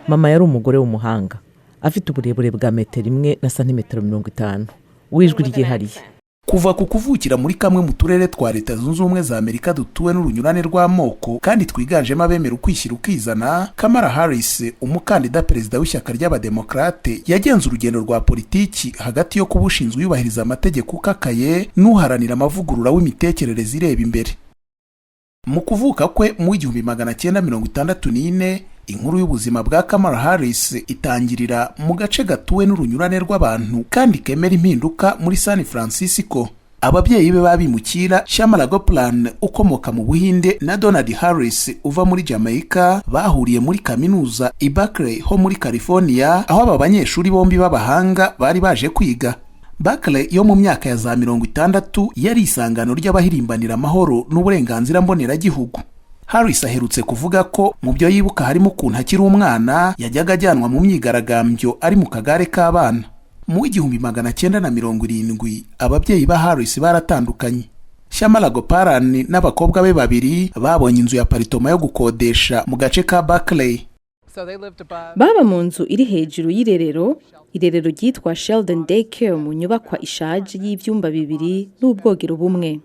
Mama yari umugore w'umuhanga, afite uburebure bwa metero 1 na santimetero 50, w'ijwi ryihariye. Kuva ku kuvukira muri kamwe mu turere twa Leta Zunze Ubumwe za Amerika dutuwe n'urunyurane rw'amoko kandi twiganjemo abemera ukwishyira ukizana, Kamala Harris, umukandida perezida w'ishyaka ry'Abademokarate, yagenze urugendo rwa politiki hagati yo kuba ushinzwe yubahiriza amategeko ukakaye n'uharanira amavugurura w'imitekerereze ireba imbere. Mu kuvuka kwe mu 1964, inkuru y'ubuzima bwa Kamala Harris itangirira mu gace gatuwe n'urunyurane rw'abantu kandi kemera impinduka muri San Francisco. Ababyeyi be b'abimukira, Shyamala Gopalan ukomoka mu Buhinde na Donald Harris uva muri Jamaica, bahuriye muri kaminuza i Berkeley ho muri California, aho aba banyeshuri bombi b'abahanga bari baje kwiga. Berkeley yo mu myaka ya za 60 yari isangano ry'abahirimbanira amahoro n'uburenganzira mboneragihugu. Harris aherutse kuvuga ko mu byo yibuka harimo ukuntu akiri umwana yajyaga ajyanwa mu myigaragambyo ari mu kagare k'abana. Mu 1970 ababyeyi ba Harris baratandukanye. Shyamala Gopalan n'abakobwa be babiri babonye inzu ya apartment yo gukodesha mu gace ka Berkeley. Baba mu nzu iri hejuru y'irerero, irerero ryitwa Sheldon Daycare, mu nyubakwa ishaje y'ibyumba bibiri n'ubwogero bumwe.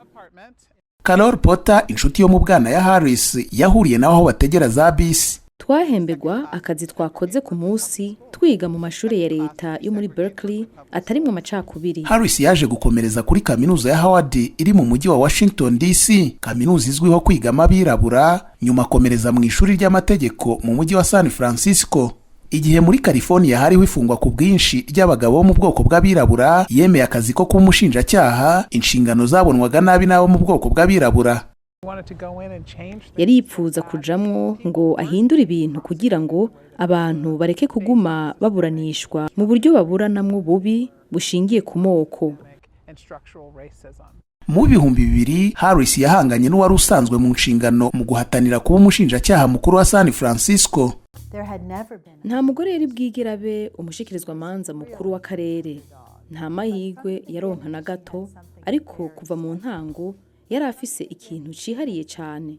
Carol Potter, inshuti yo mu bwana ya Harris, yahuriye nawe aho bategera za bisi. Twahembegwa akazi twakoze ku munsi, twiga mu mashuri ya leta yo muri Berkeley atarimwo amacakubiri. Harris yaje gukomereza kuri Kaminuza ya Howard iri mu mujyi wa Washington DC, kaminuza izwiho kwigamo abirabura, nyuma akomereza mu ishuri ry'amategeko mu mujyi wa San Francisco. Igihe muri California hariho ifungwa ku bwinshi ry'abagabo bo mu bwoko bw'abirabura, yemeye akazi ko kuba umushinjacyaha, inshingano zabonwaga nabi n'abo mu bwoko bw'abirabura. Yari yipfuza kujamwo ngo ahindure ibintu kugira ngo abantu bareke kuguma baburanishwa mu buryo baburanamwo bubi bushingiye ku moko. Mu 2000, Harris yahanganye n'uwari usanzwe mu nshingano mu guhatanira kuba umushinjacyaha mukuru wa San Francisco. Nta mugore yari bwigere abe umushikirizwamanza mukuru w'akarere. Nta mahirwe yaronka na gato, ariko kuva mu ntango yari afise ikintu cihariye cyane.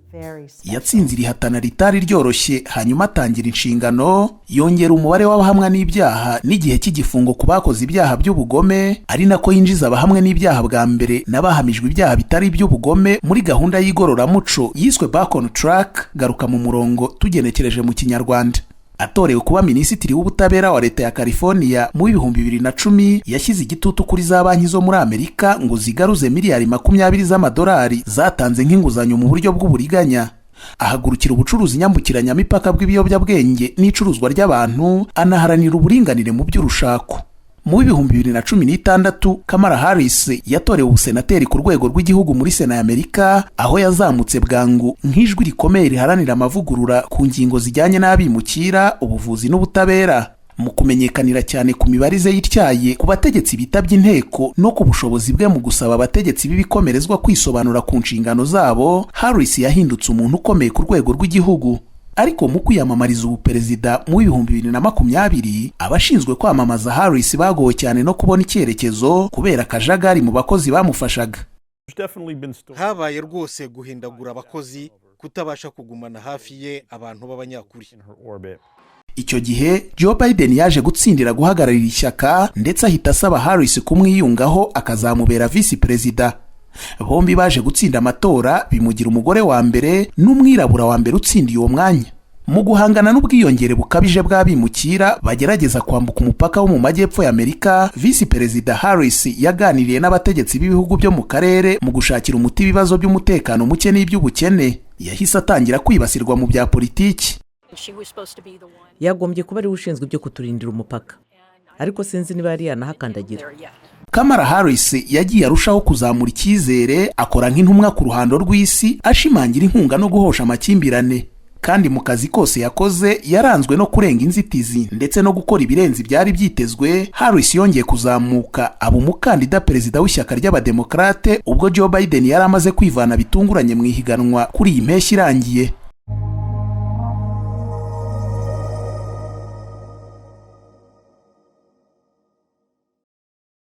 Yatsinze iri hatana ritari ryoroshye, hanyuma atangira inshingano, yongera umubare w'abahamwa n'ibyaha n'igihe cy'igifungo ku bakoze ibyaha by'ubugome, ari nako yinjiza abahamwe n'ibyaha bwa mbere n'abahamijwe ibyaha bitari iby'ubugome muri gahunda y'igororamuco yiswe Back on Track, garuka mu murongo tugenekereje mu Kinyarwanda. Atorewe kuba minisitiri w'ubutabera wa leta ya California mu 2010, yashyize igitutu kuri za banki zo muri Amerika ngo zigaruze miliyari 20 z'amadolari zatanze nk'inguzanyo mu buryo bw'uburiganya, ahagurukira ubucuruzi nyambukiranyamipaka bw'ibiyobyabwenge n'icuruzwa ry'abantu, anaharanira uburinganire mu by'urushako. Mu 2016, Kamala Harris yatorewe ubusenateri ku rwego rw'igihugu muri Sena y'Amerika, aho yazamutse bwangu nk'ijwi rikomeye riharanira amavugurura ku ngingo zijyanye n'abimukira, ubuvuzi n'ubutabera. Mu kumenyekanira cyane ku mibarize yityaye ku bategetsi bitabye inteko no ku bushobozi bwe mu gusaba abategetsi b'ibikomerezwa kwisobanura ku nshingano zabo, Harris yahindutse umuntu ukomeye ku rwego rw'igihugu. Ariko mu kwiyamamariza ubuperezida mu 2020, abashinzwe kwamamaza Harris bagowe cyane no kubona icyerekezo kubera akajagari mu bakozi bamufashaga. Habaye rwose guhindagura abakozi, kutabasha kugumana hafi ye abantu b'abanyakuri. Icyo gihe Joe Biden yaje gutsindira guhagararira ishyaka, ndetse ahita asaba Harris kumwiyungaho akazamubera visi perezida. Bombi baje gutsinda amatora, bimugira umugore wa mbere n'umwirabura wa mbere utsindiye uwo mwanya. Mu guhangana n'ubwiyongere bukabije bw'abimukira bagerageza kwambuka umupaka wo mu majyepfo y'Amerika, visi perezida Harris yaganiriye n'abategetsi b'ibihugu byo mu karere mu gushakira umuti ibibazo by'umutekano muke n'iby'ubukene. Yahise atangira kwibasirwa mu bya politiki. Yagombye kuba ariwe ushinzwe ibyo kuturindira umupaka, ariko sinzi niba yari yanahakandagira. Kamala Harris yagiye arushaho kuzamura icyizere, akora nk'intumwa ku ruhando rw'isi, ashimangira inkunga no guhosha amakimbirane. Kandi mu kazi kose yakoze yaranzwe no kurenga inzitizi ndetse no gukora ibirenze ibyari byitezwe. Harris yongeye kuzamuka aba umukandida perezida w'ishyaka ry'Abademokarate ubwo Joe Biden yari amaze kwivana bitunguranye mu ihiganwa kuri iyi mpeshyi irangiye.